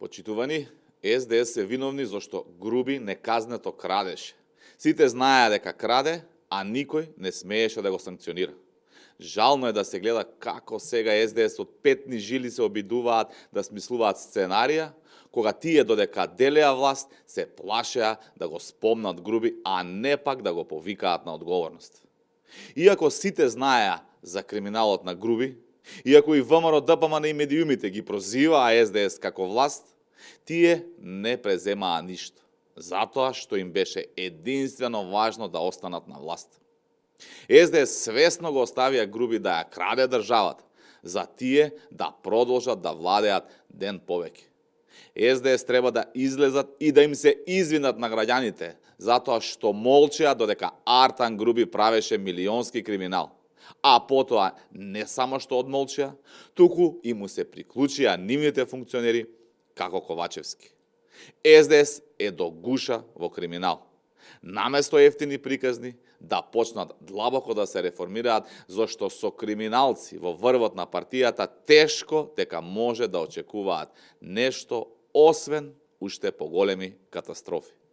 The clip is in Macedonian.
Почитувани, СДС се виновни зашто Груби неказнето крадеше. Сите знаеа дека краде, а никој не смееше да го санкционира. Жално е да се гледа како сега СДС од петни жили се обидуваат да смислуваат сценарија, кога тие додека делеа власт се плашеа да го спомнат Груби, а не пак да го повикаат на одговорност. Иако сите знаеа за криминалот на Груби, иако и ВМРО, ДПМН и медиумите ги прозиваа СДС како власт, тие не преземаа ништо, затоа што им беше единствено важно да останат на власт. СДС свесно го оставија Груби да ја краде државата, за тие да продолжат да владеат ден повеќе. СДС треба да излезат и да им се извинат на граѓаните, затоа што молчеа додека Артан Груби правеше милионски криминал. А потоа не само што одмолчеа, туку и му се приклучија нивните функционери како Ковачевски. СДС е до гуша во криминал. Наместо ефтини приказни, да почнат длабоко да се реформираат, зашто со криминалци во врвот на партијата тешко дека може да очекуваат нешто освен уште поголеми катастрофи.